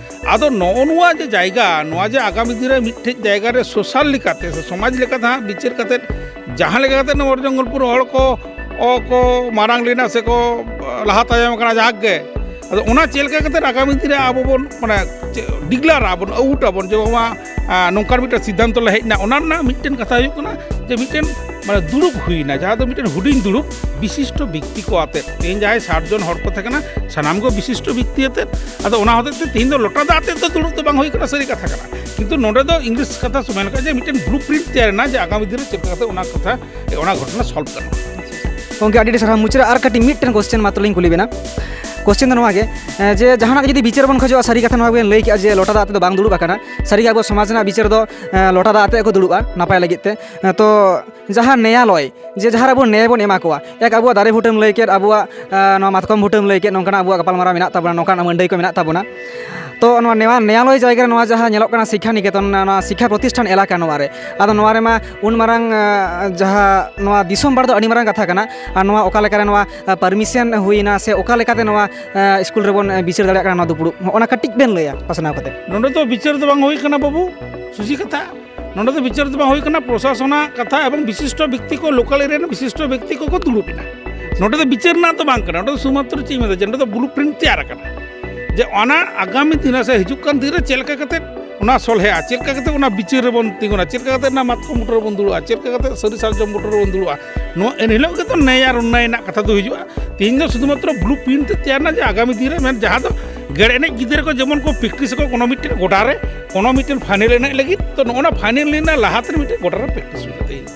ᱟᱫᱚ ᱱᱚᱜᱼᱚ ᱱᱚᱣᱟ ᱡᱮ ᱡᱟᱭᱜᱟ, ᱱᱚᱣᱟ ᱡᱮ ᱟᱜᱟᱢᱤ ᱫᱤᱱ ᱨᱮ ᱢᱤᱫᱴᱷᱮᱡ ᱡᱟᱭᱜᱟ ᱨᱮ ᱥᱳᱥᱟᱞ ᱞᱮᱠᱟᱛᱮ ᱥᱮ ᱥᱚᱢᱟᱡᱽ ᱞᱮᱠᱟᱛᱮ ᱦᱟᱸᱜ ᱵᱤᱪᱟᱹᱨ ᱠᱟᱛᱮᱫ ᱡᱟᱦᱟᱸ ᱞᱮᱠᱟ ᱠᱟᱛᱮᱫ ᱱᱚᱣᱟ ᱚᱨᱡᱚᱝᱜᱚᱞᱯᱩᱨ ᱦᱚᱲ ᱠᱚ, ᱚ, ᱠᱚ ᱢᱟᱨᱟᱝ ᱞᱮᱱᱟ ᱥᱮ ᱠᱚ ᱞᱟᱦᱟ ᱛᱟᱭᱚᱢ ᱟᱠᱟᱱᱟ, ᱡᱟᱠ ᱜᱮ᱾ ᱟᱫᱚ ᱚᱱᱟ ᱪᱮᱫ ᱞᱮᱠᱟ ᱠᱟᱛᱮᱫ ᱟᱜᱟᱢᱤ ᱫᱤᱱ ᱨᱮ ᱟᱵᱚ ᱵᱚᱱ, ᱢᱟᱱᱮ, ᱰᱤᱜᱽᱞᱟᱨ ᱟᱵᱚᱱ, ᱟᱹᱣᱩᱴ ᱟᱵᱚᱱ, ᱡᱮ ᱵᱟᱝ ᱢᱟ, ᱟᱸ, ᱱᱚᱝᱠᱟᱱ ᱢᱤᱫᱴᱮᱱ ᱥᱤᱫᱽᱫᱷᱟᱱᱛᱚ ᱞᱮ ᱦᱮᱡ ᱮᱱᱟ, ᱚᱱᱟ ᱨᱮᱱᱟᱜ ᱢᱤᱫᱴᱮᱱ ᱠᱟᱛᱷᱟ ᱦᱩᱭᱩᱜ ᱠᱟᱱᱟ ᱡᱮ ᱢᱤᱫᱴᱮᱱ, ᱢᱟᱱᱮ, ᱫᱩᱲᱩᱵ ᱦᱩᱭᱱᱟ, ᱡᱟᱦᱟᱸ ᱫᱚ ᱢᱤᱫᱴᱮᱱ ᱦᱩᱰᱤᱧ ᱫᱩᱲᱩᱵ ᱵᱤᱥᱤᱥᱴᱚ ᱵᱮᱠᱛᱤ ᱠᱚ ᱟᱛᱮᱫ᱾ ᱛᱮᱦᱮᱧ ᱡᱟᱦᱟᱸᱭ ᱥᱟᱴ ᱡᱚᱱ ᱦᱚᱲ ᱠᱚ ᱛᱟᱦᱮᱸ ᱠᱟᱱᱟ, ᱥᱟᱱᱟᱢ ᱠᱚ ᱵᱤᱥᱤᱥᱴᱚ ᱵᱮᱠᱛᱤ ᱟᱛᱮᱫ᱾ ᱟᱫᱚ ᱚᱱᱟ ᱦᱚᱛᱮᱡ ᱛᱮ ᱛᱮᱦᱮᱧ ᱫᱚ ᱞᱚᱴᱟ ᱫᱟᱜ ᱟᱛᱮᱫ ᱫᱚ ᱫᱩᱲᱩᱵ ᱫᱚ ᱵᱟᱝ ᱦᱩᱭ ᱠᱟᱱᱟ, ᱥᱟᱹᱨᱤ ᱠᱟᱛᱷᱟ ᱠᱟᱱᱟ᱾ ᱠᱤᱱᱛᱩ ᱱᱚᱰᱮ ᱫᱚ ᱤᱝᱞᱤᱥ ᱠᱟᱛᱷᱟ ᱥᱚᱢᱚᱭ ᱞᱮᱠᱟ ᱡᱮ ᱢᱤᱫᱴᱮᱱ ᱵᱞᱩ ᱯᱨᱤᱱᱴ ᱛᱮᱭᱟᱨ ᱮᱱᱟ ᱡᱮ ᱟᱜᱟᱢᱤ ᱫᱤᱱ ᱨᱮ ᱪᱮᱫ ᱞᱮᱠᱟ ᱠᱟᱛᱮ ᱚᱱᱟ ᱠᱟᱛᱷᱟ, ᱚᱱᱟ ᱜᱷᱚᱴᱚᱱᱟ ᱥᱚᱞᱵᱷ ᱜᱟᱱᱚᱜᱼᱟ᱾ ᱜᱚᱢᱠᱮ, ᱟᱹᱰᱤ ᱟᱹᱰᱤ ᱥᱟᱨᱦᱟᱣ᱾ ᱢᱩᱪᱟᱹᱫ ᱨᱮ ᱟᱨ ᱠᱟᱹᱴᱤᱡ ᱢᱤᱫᱴᱮᱱ ᱠᱚᱥᱪᱮᱱ ᱢᱟᱛᱨᱚ ᱞᱤᱧ ᱠᱩᱞᱤ ᱵᱮᱱᱟ᱾ ᱠᱚᱥᱪᱮᱱ ᱫᱚ ᱱᱚᱣᱟ ᱜᱮ, ᱮᱸ, ᱡᱮ ᱡᱟᱦᱟᱱᱟᱜ ᱡᱩᱫᱤ ᱵᱤᱪᱟᱹᱨ ᱵᱚᱱ ᱠᱷᱚᱡᱚᱜᱼᱟ, ᱥᱟᱹᱨᱤ ᱠᱟᱛᱷᱟ ᱱᱚᱣᱟ ᱵᱮᱱ ᱞᱟᱹᱭ ᱠᱮᱜᱼᱟ ᱡᱮ ᱞᱚᱴᱟ ᱫᱟᱜ ᱛᱮᱫᱚ ᱵᱟᱝ ᱫᱩᱲᱩᱵ ᱟᱠᱟᱱᱟ᱾ ᱥᱟᱹᱨᱤ ᱜᱮ ᱟᱵᱚ ᱥᱚᱢᱟᱡᱽ ᱨᱮᱱᱟᱜ ᱵᱤᱪᱟᱹᱨ ᱫᱚ, ᱮᱸ, ᱞᱚᱴᱟ ᱫᱟᱜ ᱟᱛᱮ ᱠᱚ ᱫᱩᱲᱩᱵᱼᱟ ᱱᱟᱯᱟᱭ ᱞᱟᱹᱜᱤᱫ ᱛᱮ᱾ ᱮᱸ, ᱛᱚ ᱡᱟᱦᱟᱸ ᱱᱮᱭᱟᱞᱚᱭ, ᱡᱮ ᱡᱟᱦᱟᱸ ᱨᱮ ᱟᱵᱚ ᱱᱮᱭ ᱵᱚᱱ ᱮᱢᱟ ᱠᱚᱣᱟ, ᱮᱠ ᱟᱵᱚᱣᱟᱜ ᱫᱟᱨᱮ ᱵᱩᱴᱟᱹᱢ ᱞᱟᱹᱭ ᱠᱮᱫ, ᱟᱵᱚᱣᱟᱜ, ᱮᱸ, ᱱᱚᱣᱟ ᱢᱟᱛᱠᱚᱢ ᱵᱩᱴᱟᱹᱢ ᱞᱟᱹᱭ ᱠᱮᱫ, ᱱᱚᱝᱠᱟᱱᱟᱜ ᱟᱵᱚᱣᱟᱜ ᱜᱟᱯᱟᱞᱢᱟᱨᱟᱣ ᱢᱮᱱᱟᱜ ᱛᱟᱵᱚᱱᱟ, ᱱᱚᱝᱠᱟᱱᱟᱜ ᱢᱟᱹᱱᱰᱟᱹᱭ ᱠᱚ ᱢᱮᱱᱟᱜ ᱛᱟᱵᱚᱱᱟ᱾ ᱛᱚ ᱱᱚᱣᱟ ᱱᱮᱣᱟ-, ᱱᱮᱭᱟᱞᱚᱭ ᱡᱟᱭᱜᱟ ᱨᱮ ᱱᱚᱣᱟ ᱡᱟᱦᱟᱸ ᱧᱮᱞᱚᱜ ᱠᱟᱱᱟ ᱥᱤᱠᱠᱷᱟ ᱱᱤᱠᱮᱛᱚᱱ, ᱱᱚᱣᱟ ᱥᱤᱠᱠᱷᱟ ᱯᱨᱚᱛᱤᱥᱴᱷᱟᱱ ᱮᱞᱟᱠᱟ, ᱱᱚᱣᱟ ᱨᱮ, ᱟᱫᱚ ᱱᱚᱣᱟ ᱨᱮᱢᱟ ᱩᱱ ᱢᱟᱨᱟᱝ, ᱮᱸ, ᱡᱟᱦᱟᱸ ᱱᱚᱣᱟ ᱫᱤᱥᱚᱢ ᱵᱟᱲ ᱫᱚ ᱟᱹᱰᱤ ᱢᱟᱨᱟᱝ ᱠᱟᱛᱷᱟ ᱠᱟᱱᱟ, ᱟᱨ ᱱᱚᱣᱟ ᱚᱠᱟ ᱞᱮᱠᱟᱨᱮ ᱱᱚᱣᱟ, ᱮᱸ, ᱯᱟᱨᱢᱤᱥᱚᱱ ᱦᱩᱭᱱᱟ ᱥᱮ ᱚᱠᱟ ᱞᱮᱠᱟᱛᱮ ᱱᱚᱣᱟ, ᱮᱸ, ᱥᱠᱩᱞ ᱨᱮᱵᱚᱱ, ᱮᱸ, ᱵᱤᱪᱟᱹᱨ ᱫᱟᱲᱮᱭᱟᱜ ᱠᱟᱱᱟ ᱱᱚᱣᱟ ᱫᱩᱯᱲᱩᱵ, ᱦᱚᱸᱜᱼᱚ ᱱᱟ ᱠᱟᱹᱴᱤᱡ ᱵᱮᱱ ᱞᱟᱹᱭᱟ ᱯᱟᱥᱱᱟᱣ ᱠᱟᱛᱮ᱾ ᱱᱚᱰᱮ ᱫᱚ ᱵᱤᱪᱟᱹᱨ ᱫᱚ ᱵᱟᱝ ᱦᱩᱭ ᱠᱟᱱᱟ ᱵᱟᱹᱵᱩ, ᱥᱩᱪᱤ ᱠᱟᱛᱷᱟ᱾ ᱱᱚᱰᱮ ᱫᱚ ᱵᱤᱪᱟᱹᱨ ᱫᱚ ᱵᱟᱝ ᱦᱩᱭ ᱠᱟᱱᱟ, ᱯᱨᱚᱥᱟᱥᱚᱱᱟᱜ ᱠᱟᱛᱷᱟ ᱮᱵᱚᱝ ᱵᱤᱥᱤᱥᱴᱚ ᱵᱮᱠᱛᱤ ᱠᱚ, ᱞᱳᱠᱟᱞ ᱮᱨᱤᱭᱟ ᱨᱮᱱ ᱵᱤᱥᱤᱥᱴᱚ ᱵᱮᱠᱛᱤ ᱠᱚᱠᱚ ᱫᱩᱲᱩᱵ ᱮᱱᱟ᱾ ᱱᱚᱰᱮ ᱫᱚ ᱵᱤᱪᱟᱹᱨ ᱨᱮᱱᱟᱜ ᱫᱚ ᱵᱟᱝ ᱠᱟᱱᱟ, ᱱᱚᱰᱮ ᱫᱚ ᱥᱩᱢᱟᱛᱨᱚ ᱪᱮᱫ ᱤᱧ ᱢᱮᱱᱫᱟ ᱡᱮ ᱱᱚᱰᱮ ᱫᱚ ᱵᱞᱩ ᱯᱨᱤᱱᱴ ᱛᱮᱭᱟᱨ ᱟᱠᱟᱱᱟ᱾ ᱡᱮ ᱚᱱᱟ ᱟᱜᱟᱢᱤ ᱫᱤᱱ ᱨᱮ ᱥᱮ ᱦᱤᱡᱩᱜ ᱠᱟᱱ ᱫᱤᱱ ᱨᱮ ᱪᱮᱫ ᱞᱮᱠᱟ ᱠᱟᱛᱮ ᱚᱱᱟ ᱥᱚᱞᱦᱮᱜᱼᱟ, ᱪᱮᱫ ᱞᱮᱠᱟ ᱠᱟᱛᱮ ᱚᱱᱟ ᱵᱤᱪᱟᱹᱨ ᱨᱮᱵᱚᱱ ᱛᱤᱸᱜᱩᱱᱟ, ᱪᱮᱫ ᱞᱮᱠᱟ ᱠᱟᱛᱮ ᱚᱱᱟ ᱢᱟᱛᱠᱚᱢ ᱵᱩᱴᱟᱹ ᱨᱮᱵᱚᱱ ᱫᱩᱲᱩᱵᱼᱟ, ᱪᱮᱫ ᱞᱮᱠᱟ ᱠᱟᱛᱮ ᱥᱟᱹᱨᱤ ᱥᱟᱨᱡᱚᱢ ᱵᱩᱴᱟᱹ ᱨᱮᱵᱚᱱ ᱫᱩᱲᱩᱵᱼᱟ, ᱱᱚᱣᱟ ᱮᱱ ᱦᱤᱞᱳᱜ ᱜᱮᱛᱚ ᱱᱮᱭ ᱟᱨ ᱚᱱᱱᱟᱭ ᱨᱮᱱᱟᱜ ᱠᱟᱛᱷᱟ ᱫᱚ ᱦᱤᱡᱩᱜᱼᱟ᱾ ᱛᱮᱦᱮᱧ ᱫᱚ ᱥᱩᱫᱷᱩ ᱢᱟᱛᱨᱚ ᱵᱞᱩ ᱯᱨᱤᱱᱴ ᱛᱮ ᱛᱮᱭᱟᱨ ᱮᱱᱟ ᱡᱮ ᱟᱜᱟᱢᱤ ᱫᱤᱱ ᱨᱮ ᱢᱮᱱ ᱡᱟᱦᱟᱸ ᱫᱚ ᱜᱮᱲ ᱮᱱᱮᱡ ᱜᱤᱫᱽᱨᱟᱹ ᱠᱚ ᱡᱮᱢᱚᱱ ᱠᱚ ᱯᱨᱮᱠᱴᱤᱥ ᱟᱠᱚ ᱠᱳᱱᱳ ᱢᱤᱫᱴᱮᱱ ᱜᱚᱰᱟ ᱨᱮ, ᱠᱳᱱᱳ ᱢᱤᱫᱴᱮᱱ ᱯᱷᱟᱭᱱᱮᱞ ᱮᱱᱮᱡ ᱞᱟᱹᱜᱤᱫ, ᱛᱚ ᱱᱚᱜᱼᱚ ᱱᱟ ᱯᱷᱟᱭᱱᱮᱞ ᱨᱮᱱᱟᱜ ᱞᱟᱦᱟ ᱛᱮ ᱢᱤᱫᱴᱮᱱ ᱜᱚᱰᱟ ᱨᱮ ᱯᱨᱮᱠᱴᱤᱥ ᱦᱩᱭᱩᱜᱼᱟ ᱛᱮᱦᱮᱧ᱾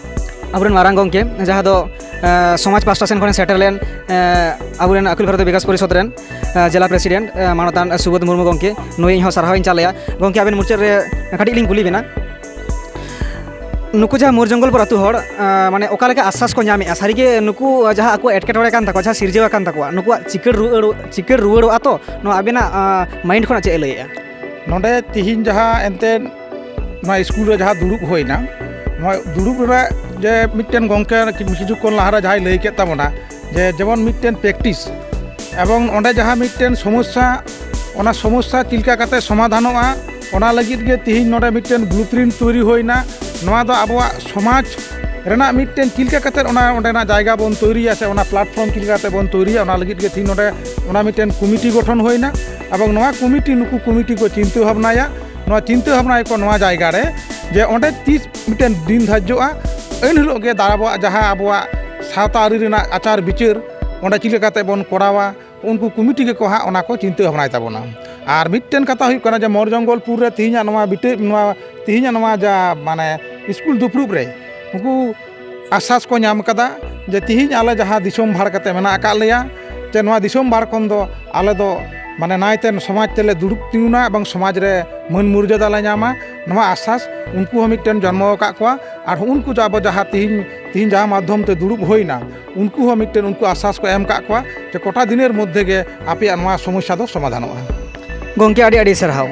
ᱟᱵᱚᱨᱮᱱ ᱢᱟᱨᱟᱝ ᱜᱚᱢᱠᱮ ᱡᱟᱦᱟᱸ ᱫᱚ, ᱮ, ᱥᱚᱢᱟᱡᱽ ᱯᱟᱥᱴᱟ ᱥᱮᱱ ᱠᱷᱚᱱᱮ ᱥᱮᱴᱮᱨ ᱞᱮᱱ, ᱮ, ᱟᱵᱚᱨᱮᱱ ᱟᱹᱠᱷᱤᱞ ᱵᱷᱟᱨᱚᱛᱤᱭᱚ ᱵᱤᱠᱟᱥ ᱯᱚᱨᱤᱥᱚᱫᱽ ᱨᱮᱱ, ᱮ, ᱡᱮᱞᱟ ᱯᱨᱮᱥᱤᱰᱮᱱᱴ, ᱮ, ᱢᱟᱱᱚᱛᱟᱱ ᱥᱩᱵᱳᱫᱷ ᱢᱩᱨᱢᱩ ᱜᱚᱢᱠᱮ, ᱱᱩᱭ ᱤᱧ ᱦᱚᱸ ᱥᱟᱨᱦᱟᱣ ᱤᱧ ᱪᱟᱞ ᱟᱭᱟ᱾ ᱜᱚᱢᱠᱮ, ᱟᱵᱮᱱ ᱢᱩᱪᱟᱹᱫ ᱨᱮ ᱠᱟᱹᱴᱤᱡ ᱞᱤᱧ ᱠᱩᱞᱤ ᱵᱮᱱᱟ, ᱱᱩᱠᱩ ᱡᱟᱦᱟᱸ ᱢᱳᱨ ᱡᱚᱝᱜᱚᱞᱯᱩᱨ ᱟᱹᱛᱩ ᱦᱚᱲ, ᱮ, ᱢᱟᱱᱮ ᱚᱠᱟ ᱞᱮᱠᱟ ᱟᱥᱥᱟᱥ ᱠᱚ ᱧᱟᱢᱮᱜᱼᱟ? ᱥᱟᱹᱨᱤᱜᱮ ᱱᱩᱠᱩ ᱡᱟᱦᱟᱸ ᱟᱠᱚᱣᱟᱜ ᱮᱴᱠᱮᱴᱚᱬᱮ ᱠᱟᱱ ᱛᱟᱠᱚᱣᱟ, ᱡᱟᱦᱟᱸ ᱥᱤᱨᱡᱟᱹᱣ ᱟᱠᱟᱱ ᱛᱟᱠᱚᱣᱟ, ᱱᱩᱠᱩᱣᱟᱜ ᱪᱤᱠᱟᱹᱲ ᱨᱩᱣᱟᱹᱲ, ᱪᱤᱠᱟᱹᱲ ᱨᱩᱣᱟᱹᱲᱚᱜᱼᱟ ᱛᱚ? ᱱᱚᱣᱟ ᱟᱵᱮᱱᱟᱜ, ᱮ, ᱢᱟᱭᱤᱱᱰ ᱠᱷᱚᱱᱟᱜ ᱪᱮᱫ ᱮ ᱞᱟᱹᱭᱮᱜᱼᱟ? ᱱᱚᱰᱮ ᱛᱤᱦᱤᱧ ᱡᱟᱦᱟᱸ ᱮᱱᱛᱮᱫ ᱱᱚᱣᱟ ᱥᱠᱩᱞ ᱨᱮ ᱡᱟᱦᱟᱸ ᱫᱩᱲᱩᱵ ᱦᱩᱭᱱᱟ, ᱱᱚᱣᱟ ᱫᱩᱲᱩᱵ ᱨᱮ ᱡᱮ ᱢᱤᱫᱴᱮᱱ ᱜᱚᱢᱠᱮ ᱠᱤᱪᱷᱩ ᱠᱷᱚᱱ ᱞᱟᱦᱟᱨᱮ ᱡᱟᱦᱟᱸᱭ ᱞᱟᱹᱭ ᱠᱮᱫ ᱛᱟᱵᱚᱱᱟ, ᱡᱮ ᱡᱮᱢᱚᱱ ᱢᱤᱫᱴᱮᱱ ᱯᱨᱮᱠᱴᱤᱥ ᱮᱵᱚᱝ ᱚᱸᱰᱮ ᱡᱟᱦᱟᱸ ᱢᱤᱫᱴᱮᱱ ᱥᱚᱢᱚᱥᱥᱟ, ᱚᱱᱟ ᱥᱚᱢᱚᱥᱥᱟ ᱪᱮᱫ ᱞᱮᱠᱟ ᱠᱟᱛᱮ ᱥᱚᱢᱟᱫᱷᱟᱱᱚᱜᱼᱟ, ᱚᱱᱟ ᱞᱟᱹᱜᱤᱫ ᱜᱮ ᱛᱤᱦᱤᱧ ᱱᱚᱰᱮ ᱢᱤᱫᱴᱮᱱ ᱵᱞᱩ ᱯᱨᱤᱱᱴ ᱛᱳᱭᱨᱤ ᱦᱩᱭᱱᱟ᱾ ᱱᱚᱣᱟ ᱫᱚ ᱟᱵᱚᱣᱟᱜ ᱥᱚᱢᱟᱡᱽ ᱨᱮᱱᱟᱜ ᱢᱤᱫᱴᱮᱱ ᱪᱮᱫ ᱞᱮᱠᱟ ᱠᱟᱛᱮ ᱚᱱᱟ ᱚᱸᱰᱮᱱᱟᱜ ᱡᱟᱭᱜᱟ ᱵᱚᱱ ᱛᱳᱭᱨᱤᱭᱟ ᱥᱮ ᱚᱱᱟ ᱯᱞᱟᱴᱯᱷᱚᱨᱢ ᱪᱮᱫ ᱞᱮᱠᱟ ᱠᱟᱛᱮ ᱵᱚᱱ ᱛᱳᱭᱨᱤᱭᱟ, ᱚᱱᱟ ᱞᱟᱹᱜᱤᱫ ᱜᱮ ᱛᱤᱦᱤᱧ ᱱᱚᱰᱮ ᱚᱱᱟ ᱢᱤᱫᱴᱮᱱ ᱠᱚᱢᱤᱴᱤ ᱜᱚᱴᱷᱚᱱ ᱦᱩᱭᱱᱟ᱾ ᱮᱵᱚᱝ ᱱᱚᱣᱟ ᱠᱚᱢᱤᱴᱤ, ᱱᱩᱠᱩ ᱠᱚᱢᱤᱴᱤ ᱠᱚ ᱪᱤᱱᱛᱟᱹ ᱵᱷᱟᱵᱽᱱᱟᱭᱟ, ᱱᱚᱣᱟ ᱪᱤᱱᱛᱟᱹ ᱵᱷᱟᱵᱽᱱᱟᱭᱟᱠᱚ ᱱᱚᱣᱟ ᱡᱟᱭᱜᱟ ᱨᱮ ᱡᱮ ᱚᱸᱰᱮ ᱛᱤᱥ ᱢᱤᱫᱴᱮᱱ ᱫᱤᱱ ᱫᱷᱟᱨᱡᱚᱜᱼᱟ, ᱮᱱ ᱦᱤᱞᱳᱜ ᱜᱮ ᱫᱟ-, ᱟᱵᱚᱣᱟᱜ ᱡᱟᱦᱟᱸ ᱟᱵᱚᱣᱟᱜ ᱥᱟᱶᱛᱟ ᱟᱹᱨᱤ ᱨᱮᱱᱟᱜ ᱟᱪᱟᱨ ᱵᱤᱪᱟᱹᱨ ᱚᱸᱰᱮ ᱪᱮᱫ ᱞᱮᱠᱟᱛᱮ ᱵᱚᱱ ᱠᱚᱨᱟᱣᱟ, ᱩᱱᱠᱩ ᱠᱚᱢᱤᱴᱤ ᱜᱮᱠᱚ ᱦᱟᱸᱜ ᱚᱱᱟ ᱠᱚ ᱪᱤᱱᱛᱟᱹ ᱵᱷᱟᱵᱽᱱᱟᱭ ᱛᱟᱵᱚᱱᱟ᱾ ᱟᱨ ᱢᱤᱫᱴᱮᱱ ᱠᱟᱛᱷᱟ ᱦᱩᱭᱩᱜ ᱠᱟᱱᱟ ᱡᱮ ᱢᱳᱨ ᱡᱚᱝᱜᱚᱞᱯᱩᱨ ᱨᱮ ᱛᱤᱦᱤᱧᱟᱜ ᱱᱚᱣᱟ ᱵᱤᱴᱟᱹ, ᱱᱚᱣᱟ ᱛᱤᱦᱤᱧᱟᱜ ᱱᱚᱣᱟ ᱡᱟ ᱢᱟᱱᱮ ᱥᱠᱩᱞ ᱫᱩᱯᱲᱩᱵ ᱨᱮ ᱩᱱᱠᱩ ᱟᱥᱥᱟᱥ ᱠᱚ ᱧᱟᱢ ᱠᱟᱫᱟ ᱡᱮ ᱛᱤᱦᱤᱧ ᱟᱞᱮ ᱡᱟᱦᱟᱸ ᱫᱤᱥᱚᱢ ᱵᱷᱟᱲ ᱠᱟᱛᱮ ᱢᱮᱱᱟᱜ ᱟᱠᱟᱫ ᱞᱮᱭᱟ, ᱡᱮ ᱱᱚᱣᱟ ᱫᱤᱥᱚᱢ ᱵᱷᱟᱲ ᱠᱷᱚᱱ ᱫᱚ ᱟᱞᱮ ᱫᱚ ᱢᱟᱱᱮ ᱱᱟᱭᱛᱮ ᱥᱚᱢᱟᱡᱽ ᱛᱮᱞᱮ ᱫᱩᱲᱩᱵ ᱛᱤᱸᱜᱩᱱᱟ ᱮᱵᱚᱝ ᱥᱚᱢᱟᱡᱽ ᱨᱮ ᱢᱟᱹᱱ ᱢᱚᱨᱡᱟᱫᱟ ᱞᱮ ᱧᱟᱢᱟ, ᱱᱚᱣᱟ ᱟᱥᱥᱟᱥ ᱩᱱᱠᱩ ᱦᱚᱸ ᱢᱤᱫᱴᱮᱱ ᱡᱚᱱᱢᱚ ᱟᱠᱟᱫ ᱠᱚᱣᱟ᱾ ᱟᱨ ᱩᱱᱠᱩ ᱫᱚ ᱟᱵᱚ ᱡᱟᱦᱟᱸ ᱛᱤᱦᱤᱧ, ᱛᱤᱦᱤᱧ ᱡᱟᱦᱟᱸ ᱢᱟᱫᱽᱫᱷᱚᱢ ᱛᱮ ᱫᱩᱲᱩᱵ ᱦᱩᱭᱱᱟ, ᱩᱱᱠᱩ ᱦᱚᱸ ᱢᱤᱫᱴᱮᱱ ᱩᱱᱠᱩ ᱟᱥᱥᱟᱥ ᱠᱚ ᱮᱢ ᱟᱠᱟᱫ ᱠᱚᱣᱟ ᱡᱮ ᱠᱚᱴᱟ ᱫᱤᱱᱮᱨ ᱢᱚᱫᱽᱫᱷᱮ ᱜᱮ ᱟᱯᱮᱭᱟᱜ ᱱᱚᱣᱟ ᱥᱚᱢᱚᱥᱥᱟ ᱫᱚ ᱥᱚᱢᱟᱫᱷᱟᱱᱚᱜᱼᱟ᱾ ᱜᱚᱢᱠᱮ, ᱟᱹᱰᱤ ᱟᱹᱰᱤ ᱥᱟᱨᱦᱟᱣ᱾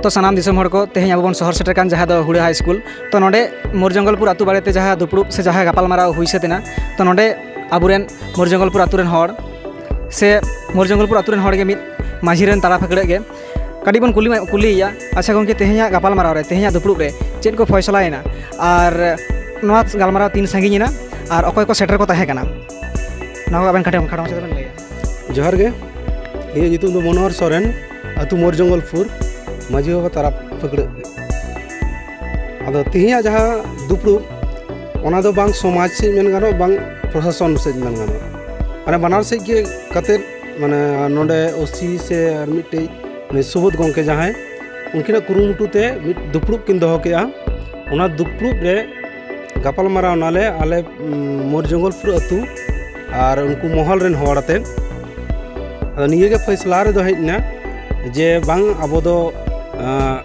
ᱛᱚ ᱥᱟᱱᱟᱢ ᱫᱤᱥᱚᱢ ᱦᱚᱲ ᱠᱚ, ᱛᱮᱦᱮᱧ ᱟᱵᱚ ᱵᱚᱱ ᱥᱚᱦᱚᱨ ᱥᱮᱴᱮᱨ ᱠᱟᱱ ᱡᱟᱦᱟᱸ ᱫᱚ ᱦᱩᱲᱟᱹ ᱦᱟᱭ ᱥᱠᱩᱞ, ᱛᱚ ᱱᱚᱰᱮ ᱢᱳᱨ ᱡᱚᱝᱜᱚᱞᱯᱩᱨ ᱟᱹᱛᱩ ᱵᱟᱨᱮᱛᱮ ᱡᱟᱦᱟᱸ ᱫᱩᱯᱲᱩᱵ ᱥᱮ ᱡᱟᱦᱟᱸ ᱜᱟᱯᱟᱞᱢᱟᱨᱟᱣ ᱦᱩᱭ ᱥᱟᱹᱛ ᱮᱱᱟ, ᱛᱚ ᱱᱚᱰᱮ ᱟᱵᱚᱨᱮᱱ ᱢᱳᱨ ᱡᱚᱝᱜᱚᱞᱯᱩᱨ ᱟᱹᱛᱩ ᱨᱮᱱ ᱦᱚᱲ ᱥᱮ ᱢᱳᱨ ᱡᱚᱝᱜᱚᱞᱯᱩᱨ ᱟᱹᱛᱩ ᱨᱮᱱ ᱦᱚᱲ ᱜᱮ ᱢᱤᱫ ᱢᱟᱹᱡᱷᱤ ᱨᱮᱱ ᱛᱟᱞᱟ ᱯᱷᱟᱹᱠᱲᱟᱹᱜ ᱜᱮ ᱠᱟᱹᱴᱤᱡ ᱵᱚᱱ ᱠᱩᱞᱤ, ᱠᱩᱞᱤᱭᱮᱭᱟ, "ᱟᱪᱪᱷᱟ ᱜᱚᱢᱠᱮ, ᱛᱮᱦᱮᱧᱟᱜ ᱜᱟᱯᱟᱞᱢᱟᱨᱟᱣ ᱨᱮ, ᱛᱮᱦᱮᱧᱟᱜ ᱫᱩᱯᱲᱩᱵ ᱨᱮ ᱪᱮᱫ ᱠᱚ ᱯᱷᱚᱭᱥᱟᱞᱟᱭᱮᱱᱟ ᱟᱨ ᱱᱚᱣᱟ ᱜᱟᱞᱢᱟᱨᱟᱣ ᱛᱤᱱ ᱥᱟᱺᱜᱤᱧ ᱮᱱᱟ ᱟᱨ ᱚᱠᱚᱭ ᱠᱚ ᱥᱮᱴᱮᱨ ᱠᱚ ᱛᱟᱦᱮᱸ ᱠᱟᱱᱟ?" ᱱᱚᱣᱟ ᱠᱚ ᱟᱵᱮᱱ ᱠᱟᱹᱴᱤᱡ ᱠᱷᱟᱴᱚ ᱢᱟᱪᱷᱟ ᱛᱮᱵᱮᱱ ᱞᱟᱹᱭᱟ᱾ ᱡᱚᱦᱟᱨ ᱜᱮ, ᱤᱧᱟᱹᱜ ᱧᱩᱛᱩᱢ ᱫᱚ ᱢᱚᱱᱳᱦᱚᱨ ᱥᱚᱨᱮᱱ, ᱟᱹᱛᱩ ᱢᱳᱨ ᱡᱚᱝᱜᱚᱞᱯᱩᱨ, ᱢᱟᱹᱡᱷᱤ ᱵᱟᱵᱟ ᱛᱟᱨᱟ-, ᱯᱷᱟᱹᱠᱲᱟᱹᱜ ᱜᱮ᱾ ᱟᱫᱚ ᱛᱮᱦᱮᱧᱟᱜ ᱡᱟᱦᱟᱸ ᱫᱩᱯᱲᱩᱵ, ᱚᱱᱟ ᱫᱚ ᱵᱟᱝ ᱥᱚᱢᱟᱡᱽ ᱥᱮᱫ ᱢᱮᱱ ᱜᱟᱱᱚᱜ, ᱵᱟᱝ ᱯᱨᱚᱥᱟᱥᱚᱱ ᱥᱮᱫ ᱢᱮᱱ ᱜᱟᱱᱚᱜ, ᱢᱟᱱᱮ ᱵᱟᱱᱟᱨ ᱥᱮᱫ ᱜᱮ ᱠᱟᱛᱮᱫ, ᱢᱟᱱᱮ ᱱᱚᱰᱮ ᱳᱥᱤ ᱥᱮ ᱟᱨ ᱢᱤᱫᱴᱮᱡ ᱩᱱᱤ ᱥᱩᱵᱳᱫᱷ ᱜᱚᱢᱠᱮ ᱡᱟᱦᱟᱸᱭ, ᱩᱱᱠᱤᱱᱟᱜ ᱠᱩᱨᱩᱢᱩᱴᱩ ᱛᱮ ᱢᱤᱫ ᱫᱩᱯᱲᱩᱵ ᱠᱤᱱ ᱫᱚᱦᱚ ᱠᱮᱜᱼᱟ᱾ ᱚᱱᱟ ᱫᱩᱯᱲᱩᱵ ᱨᱮ ᱜᱟᱯᱟᱞᱢᱟᱨᱟᱣ ᱱᱟᱞᱮ ᱟᱞᱮ, ᱩᱢ, ᱢᱳᱨ ᱡᱚᱝᱜᱚᱞᱯᱩᱨ ᱟᱹᱛᱩ ᱟᱨ ᱩᱱᱠᱩ ᱢᱚᱦᱚᱞ ᱨᱮᱱ ᱦᱚᱲ ᱟᱛᱮᱫ᱾ ᱟᱫᱚ ᱱᱤᱭᱟᱹ ᱜᱮ ᱯᱷᱚᱭᱥᱞᱟ ᱨᱮᱫᱚ ᱦᱮᱡ ᱮᱱᱟ ᱡᱮ ᱵᱟᱝ, ᱟᱵᱚ ᱫᱚ, ᱟᱸ,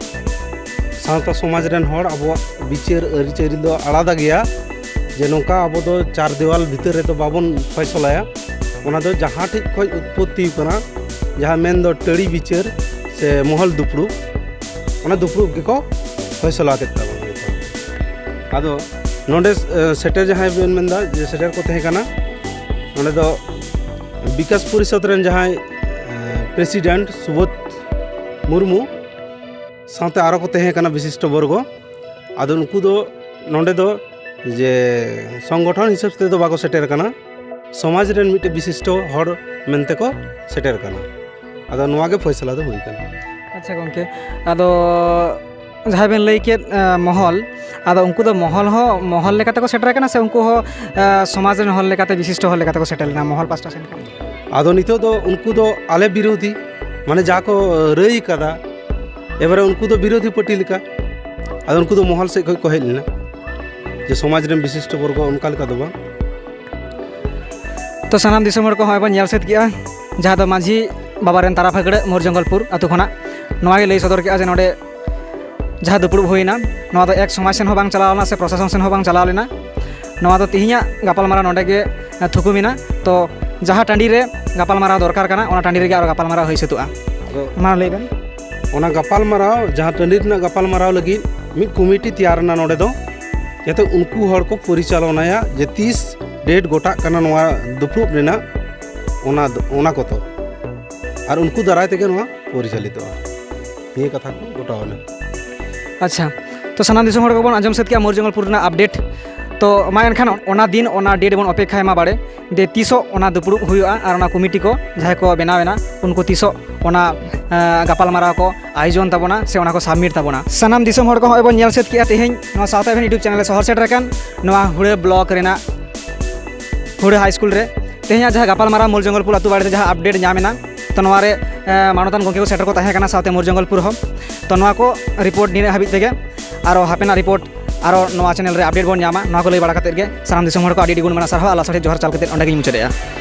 ᱥᱟᱶᱛᱟ ᱥᱚᱢᱟᱡᱽ ᱨᱮᱱ ᱦᱚᱲ, ᱟᱵᱚᱣᱟᱜ ᱵᱤᱪᱟᱹᱨ ᱟᱹᱨᱤᱪᱟᱹᱞᱤ ᱫᱚ ᱟᱞᱟᱫᱟ ᱜᱮᱭᱟ, ᱡᱮ ᱱᱚᱝᱠᱟ ᱟᱵᱚ ᱫᱚ ᱪᱟᱨ ᱫᱮᱣᱟᱞ ᱵᱷᱤᱛᱟᱹᱨ ᱨᱮᱫᱚ ᱵᱟᱵᱚᱱ ᱯᱷᱚᱭᱥᱚᱞᱟᱭᱟ᱾ ᱚᱱᱟ ᱫᱚ ᱡᱟᱦᱟᱸ ᱴᱷᱮᱡ ᱠᱷᱚᱡ ᱩᱛᱯᱚᱛᱛᱤ ᱠᱟᱱᱟ, ᱡᱟᱦᱟᱸ ᱢᱮᱱᱫᱚ ᱴᱟᱹᱲᱤ ᱵᱤᱪᱟᱹᱨ ᱥᱮ ᱢᱚᱦᱚᱞ ᱫᱩᱯᱲᱩᱵ, ᱚᱱᱟ ᱫᱩᱯᱲᱩᱵ ᱜᱮᱠᱚ ᱯᱷᱚᱭᱥᱚᱞᱟ ᱠᱮᱫ ᱛᱟᱵᱚᱱᱟ᱾ ᱟᱫᱚ ᱱᱚᱰᱮ, ᱮ, ᱥᱮᱴᱮᱨ ᱡᱟᱦᱟᱸᱭ ᱵᱮᱱ ᱢᱮᱱᱫᱟ ᱡᱮ ᱥᱮᱴᱮᱨ ᱠᱚ ᱛᱟᱦᱮᱸ ᱠᱟᱱᱟ, ᱱᱚᱰᱮ ᱫᱚ ᱵᱤᱠᱟᱥ ᱯᱚᱨᱤᱥᱚᱫᱽ ᱨᱮᱱ ᱡᱟᱦᱟᱸᱭ, ᱮ, ᱯᱨᱮᱥᱤᱰᱮᱱᱴ ᱥᱩᱵᱳᱫᱷ ᱢᱩᱨᱢᱩ, ᱥᱟᱶᱛᱮ ᱟᱨᱚ ᱠᱚ ᱛᱟᱦᱮᱸ ᱠᱟᱱᱟ ᱵᱤᱥᱤᱥᱴᱚ ᱵᱚᱨᱜᱚ᱾ ᱟᱫᱚ ᱩᱱᱠᱩ ᱫᱚ ᱱᱚᱰᱮ ᱫᱚ ᱡᱮ ᱥᱚᱝᱜᱚᱴᱷᱚᱱ ᱦᱤᱥᱟᱹᱵ ᱛᱮᱫᱚ ᱵᱟᱠᱚ ᱥᱮᱴᱮᱨ ᱠᱟᱱᱟ, ᱥᱚᱢᱟᱡᱽ ᱨᱮᱱ ᱢᱤᱫᱴᱮᱡ ᱵᱤᱥᱤᱥᱴᱚ ᱦᱚᱲ ᱢᱮᱱᱛᱮ ᱠᱚ ᱥᱮᱴᱮᱨ ᱠᱟᱱᱟ᱾ ᱟᱫᱚ ᱱᱚᱣᱟ ᱜᱮ ᱯᱷᱚᱭᱥᱟᱞᱟ ᱫᱚ ᱦᱩᱭ ᱠᱟᱱᱟ᱾ ᱟᱪᱪᱷᱟ ᱜᱚᱢᱠᱮ, ᱟᱫᱚ ᱡᱟᱦᱟᱸᱭ ᱵᱮᱱ ᱞᱟᱹᱭ ᱠᱮᱫ, ᱮ, ᱢᱚᱦᱚᱞ, ᱟᱫᱚ ᱩᱱᱠᱩ ᱫᱚ ᱢᱚᱦᱚᱞ ᱦᱚᱸ ᱢᱚᱦᱚᱞ ᱞᱮᱠᱟ ᱛᱮᱠᱚ ᱥᱮᱴᱮᱨ ᱠᱟᱱᱟ ᱥᱮ ᱩᱱᱠᱩ ᱦᱚᱸ, ᱮ, ᱥᱚᱢᱟᱡᱽ ᱨᱮᱱ ᱦᱚᱲ ᱞᱮᱠᱟᱛᱮ ᱵᱤᱥᱤᱥᱴᱚ ᱦᱚᱲ ᱞᱮᱠᱟ ᱛᱮᱠᱚ ᱥᱮᱴᱮᱨ ᱞᱮᱱᱟ ᱢᱚᱦᱚᱞ ᱯᱟᱥᱴᱟ ᱥᱮᱱ ᱠᱷᱚᱱ? ᱟᱫᱚ ᱱᱤᱛᱚᱜ ᱫᱚ ᱩᱱᱠᱩ ᱫᱚ ᱟᱞᱮ ᱵᱤᱨᱳᱫᱷᱤ, ᱢᱟᱱᱮ ᱡᱟ ᱠᱚ ᱨᱟᱹᱭ ᱠᱟᱫᱟ, ᱮᱵᱟᱨᱮ ᱩᱱᱠᱩ ᱫᱚ ᱵᱤᱨᱳᱫᱷᱤ ᱯᱟᱹᱴᱤ ᱞᱮᱠᱟ᱾ ᱟᱫᱚ ᱩᱱᱠᱩ ᱫᱚ ᱢᱚᱦᱚᱞ ᱥᱮᱫ ᱠᱷᱚᱱ ᱠᱚ ᱦᱮᱡ ᱞᱮᱱᱟ, ᱡᱮ ᱥᱚᱢᱟᱡᱽ ᱨᱮᱱ ᱵᱤᱥᱤᱥᱴᱚ ᱵᱚᱨᱜᱚ ᱚᱱᱠᱟ ᱞᱮᱠᱟ ᱫᱚ ᱵᱟᱝ᱾ ᱛᱚ ᱥᱟᱱᱟᱢ ᱫᱤᱥᱚᱢ ᱦᱚᱲ ᱠᱚ ᱦᱚᱸᱜᱼᱚᱭ ᱵᱚᱱ ᱧᱮᱞ ᱥᱟᱹᱛ ᱠᱮᱜᱼᱟ, ᱡᱟᱦᱟᱸ ᱫᱚ ᱢᱟᱹᱡᱷᱤ ᱵᱟᱵᱟ ᱨᱮᱱ ᱛᱟᱨᱟ ᱯᱷᱟᱹᱠᱲᱟᱹ ᱢᱳᱨ ᱡᱚᱝᱜᱚᱞᱯᱩᱨ ᱟᱹᱛᱩ ᱠᱷᱚᱱᱟᱜ ᱱᱚᱣᱟ ᱜᱮ ᱞᱟᱹᱭ ᱥᱚᱫᱚᱨ ᱠᱮᱜᱼᱟ ᱡᱮ ᱱᱚᱰᱮ ᱡᱟᱦᱟᱸ ᱫᱩᱯᱲᱩᱵ ᱦᱩᱭᱱᱟ, ᱱᱚᱣᱟ ᱫᱚ ᱮᱠ ᱥᱚᱢᱟᱡᱽ ᱥᱮᱱ ᱦᱚᱸ ᱵᱟᱝ ᱪᱟᱞᱟᱣ ᱞᱮᱱᱟ ᱥᱮ ᱯᱨᱚᱥᱟᱥᱚᱱ ᱥᱮᱱ ᱦᱚᱸ ᱵᱟᱝ ᱪᱟᱞᱟᱣ ᱞᱮᱱᱟ᱾ ᱱᱚᱣᱟ ᱫᱚ ᱛᱮᱦᱮᱧᱟᱜ ᱜᱟᱯᱟᱞᱢᱟᱨᱟᱣ ᱱᱚᱰᱮ ᱜᱮ, ᱮ, ᱛᱷᱩᱠᱩᱢ ᱮᱱᱟ᱾ ᱛᱚ ᱡᱟᱦᱟᱸ ᱴᱟᱺᱰᱤ ᱨᱮ ᱜᱟᱯᱟᱞᱢᱟᱨᱟᱣ ᱫᱚᱨᱠᱟᱨ ᱠᱟᱱᱟ, ᱚᱱᱟ ᱴᱟᱺᱰᱤ ᱨᱮᱜᱮ ᱟᱨᱚ ᱜᱟᱯᱟᱞᱢᱟᱨᱟᱣ ᱦᱩᱭ ᱥᱟᱹᱛᱚᱜᱼᱟ᱾ ᱟᱫᱚ ᱢᱟ ᱞᱟᱹᱭ ᱵᱮᱱ᱾ ᱚᱱᱟ ᱜᱟᱯᱟᱞᱢᱟᱨᱟᱣ ᱡᱟᱦᱟᱸ ᱴᱟᱺᱰᱤ ᱨᱮᱱᱟᱜ ᱜᱟᱯᱟᱞᱢᱟᱨᱟᱣ ᱞᱟᱹᱜᱤᱫ ᱢᱤᱫ ᱠᱚᱢᱤᱴᱤ ᱛᱮᱭᱟᱨ ᱮᱱᱟ ᱱᱚᱰᱮ ᱫᱚ, ᱡᱟᱛᱮ ᱩᱱᱠᱩ ᱦᱚᱲ ᱠᱚ ᱯᱚᱨᱤᱪᱟᱞᱚᱱᱟᱭᱟ ᱡᱮ ᱛᱤᱥ ᱰᱮᱴ ᱜᱚᱴᱟᱜ ᱠᱟᱱᱟ ᱱᱚᱣᱟ ᱫᱩᱯᱲᱩᱵ ᱨᱮᱱᱟᱜ, ᱚᱱᱟ ᱫᱚ, ᱚᱱᱟ ᱠᱚᱛᱚ, ᱟᱨ ᱩᱱᱠᱩ ᱫᱟᱨᱟᱭ ᱛᱮᱜᱮ ᱱᱚᱣᱟ ᱯᱚᱨᱤᱪᱟᱞᱤᱛᱚᱜᱼᱟ᱾ ᱱᱤᱭᱟᱹ ᱠᱟᱛᱷᱟ ᱠᱚ ᱜᱚᱴᱟᱣ ᱮᱱᱟ᱾ ᱟᱪᱪᱷᱟ, ᱛᱚ ᱥᱟᱱᱟᱢ ᱫᱤᱥᱚᱢ ᱦᱚᱲ ᱠᱚᱵᱚᱱ ᱟᱸᱡᱚᱢ ᱥᱟᱹᱛ ᱠᱮᱜᱼᱟ ᱢᱳᱨ ᱡᱚᱝᱜᱚᱞᱯᱩᱨ ᱨᱮᱱᱟᱜ ᱟᱯᱰᱮᱴ᱾ ᱛᱚ ᱢᱟ ᱮᱱᱠᱷᱟᱱ ᱚᱱᱟ ᱫᱤᱱ, ᱚᱱᱟ ᱰᱮᱴ ᱵᱚᱱ ᱚᱯᱮᱠᱷᱟᱭ ᱢᱟ ᱵᱟᱲᱮ, ᱡᱮ ᱛᱤᱥᱚᱜ ᱚᱱᱟ ᱫᱩᱯᱲᱩᱵ ᱦᱩᱭᱩᱜᱼᱟ ᱟᱨ ᱚᱱᱟ ᱠᱚᱢᱤᱴᱤ ᱠᱚ ᱡᱟᱦᱟᱸᱭ ᱠᱚ ᱵᱮᱱᱟᱣ ᱮᱱᱟ, ᱩᱱᱠᱩ ᱛᱤᱥᱚᱜ ᱚᱱᱟ ᱜᱟᱯᱟᱞᱢᱟᱨᱟᱣ ᱠᱚ ᱟᱭᱳᱡᱚᱱ ᱛᱟᱵᱚᱱᱟ ᱥᱮ ᱚᱱᱟ ᱠᱚ ᱥᱟᱵᱢᱤᱴ ᱛᱟᱵᱚᱱᱟ᱾ ᱥᱟᱱᱟᱢ ᱫᱤᱥᱚᱢ ᱦᱚᱲ ᱠᱚ ᱦᱚᱸᱜᱼᱚᱭ ᱵᱚᱱ ᱧᱮᱞ ᱥᱟᱹᱛ ᱠᱮᱜᱼᱟ ᱛᱮᱦᱮᱧ ᱱᱚᱣᱟ ᱥᱟᱶᱛᱟ ᱮᱵᱷᱮᱱ YouTube ᱪᱮᱱᱮᱞ ᱨᱮ ᱥᱚᱦᱚᱨ ᱥᱮᱴᱮᱨ ᱟᱠᱟᱱ ᱱᱚᱣᱟ ᱦᱩᱲᱟᱹ ᱵᱞᱚᱠ ᱨᱮᱱᱟᱜ ᱦᱩᱲᱟᱹ ᱦᱟᱭ ᱥᱠᱩᱞ ᱨᱮ ᱛᱮᱦᱮᱧᱟᱜ ᱡᱟᱦᱟᱸ ᱜᱟᱯᱟᱞᱢᱟᱨᱟᱣ ᱢᱩᱞ ᱡᱚᱝᱜᱚᱞᱯᱩᱨ ᱟᱹᱛᱩ ᱵᱟᱲᱮ ᱨᱮ ᱡᱟᱦᱟᱸ ᱟᱯᱰᱮᱴ ᱧᱟᱢ ᱮᱱᱟ, ᱛᱚ ᱱᱚᱣᱟ ᱨᱮ ᱢᱟᱱᱚᱛᱟᱱ ᱜᱚᱢᱠᱮ ᱠᱚ ᱥᱮᱴᱮᱨ ᱠᱚ ᱛᱟᱦᱮᱸ ᱠᱟᱱᱟ, ᱥᱟᱶᱛᱮ ᱢᱩᱞ ᱡᱚᱝᱜᱚᱞᱯᱩᱨ ᱦᱚᱸ᱾ ᱛᱚ ᱱᱚᱣᱟ ᱠᱚ ᱨᱤᱯᱳᱨᱴ ᱱᱤᱱᱟᱹᱜ ᱦᱟᱹᱵᱤᱡ ᱛᱮᱜᱮ, ᱟᱨᱚ ᱦᱟᱯᱮᱱᱟᱜ ᱨᱤᱯᱳᱨᱴ ᱟᱨᱚ ᱱᱚᱣᱟ ᱪᱮᱱᱮᱞ ᱨᱮ ᱟᱯᱰᱮᱴ ᱵᱚᱱ ᱧᱟᱢᱟ᱾ ᱱᱚᱣᱟ ᱠᱚ ᱞᱟᱹᱭ ᱵᱟᱲᱟ ᱠᱟᱛᱮᱫ ᱜᱮ ᱥᱟᱱᱟᱢ ᱫᱤᱥᱚᱢ ᱦᱚᱲ ᱠᱚ ᱟᱹᱰᱤ ᱟᱹᱰᱤ ᱜᱩᱱ ᱢᱟᱱᱟᱣ ᱥᱟᱨᱦᱟᱣ ᱟᱨ ᱞᱟᱥᱟᱲᱦᱮᱫ ᱡᱚᱦᱟᱨ ᱪᱟᱞ ᱠᱟᱛᱮᱫ ᱚᱸᱰᱮ ᱜᱮᱧ ᱢᱩᱪᱟᱹᱫᱮᱜᱼᱟ᱾